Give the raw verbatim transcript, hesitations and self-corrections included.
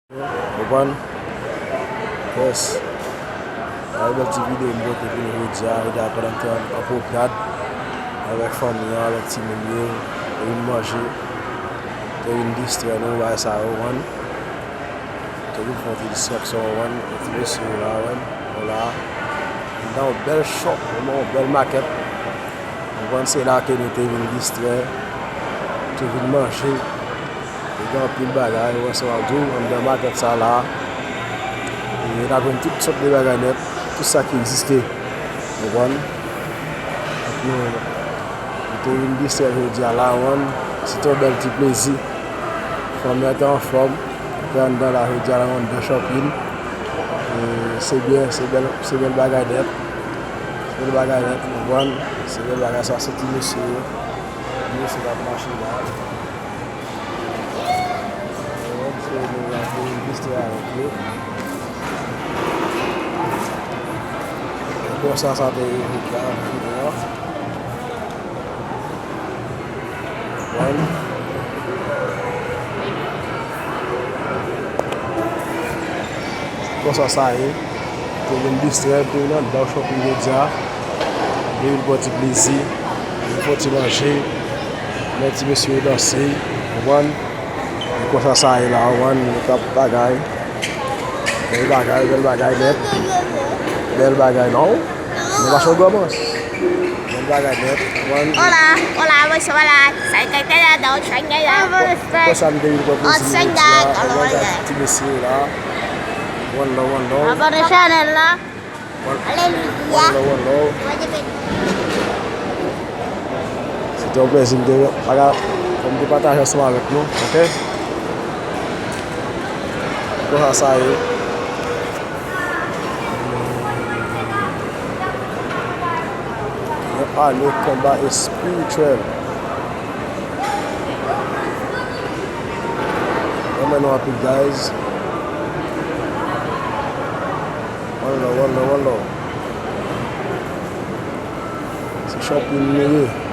Konprann? Yes. Yon bèl ti videyo m pote pou nou jodi a. Jodi a pandan m te an pwopyad avèk fanmi an, avèk timoun yo, te vin manje, te vin distrè nou, bagay sa yo, konprann? Te vin fè yon ti distraksyon, konprann? Yon ti mesye yo la, konprann? Yo la. Nan yon bèl shop, yon bèl makèt. Konprann, se la ke nou te vin distrè, te vin manje. E gen anpil bagay, ou wè sa w ap di w, anndan makèt sa la. E n ap jwenn tout sòt de bagay nèt, tout sa ki egziste. Konprann? Donk nou, nou te vin distrè jodi a la, konprann? Se te yon bèl ti plezi. Fanmi an te anfòm. Te anndan la jodi a la, anndan Champigny. E se byen, se bèl, se bèl bagay nèt. Se bèl bagay nèt, konprann? Se bèl bagay sa, se ti mesye yo. Ti mesye k ap mache la. Konprann? Se nou la pou nou distrè avèk yo. Konsa sa te ye jodi a, jodi a. Konprann? Konsa sa ye. Te vin distrè, te vin anndan Champigny jodi a. Te vin pran ti plezi, vin fè ti manje, men ti mesye yo danse, konprann? E konsa sa ye la, konprann? Nou t ap bagay. Bèl bagay, bèl bagay nèt. Bèl bagay non. Nou pa sou gòmans. Bèl bagay nèt. Konprann? Hola, hola, bonjour, hola. Sa y te te la, da, ou chan y la. Konsa m te vin pran plezi nou jodi a. Konprann sa ti mesye la. One love, one love. Abone chanèl la. Alelouya. One love, one love. Se te yon plezi m te, m te pataje ansanm avèk nou, oke? Konsa sa ye. Yon ane konba espirityèl. Renmen nou anpil, guys. One love, one love, one love. Se Champigny nou ye.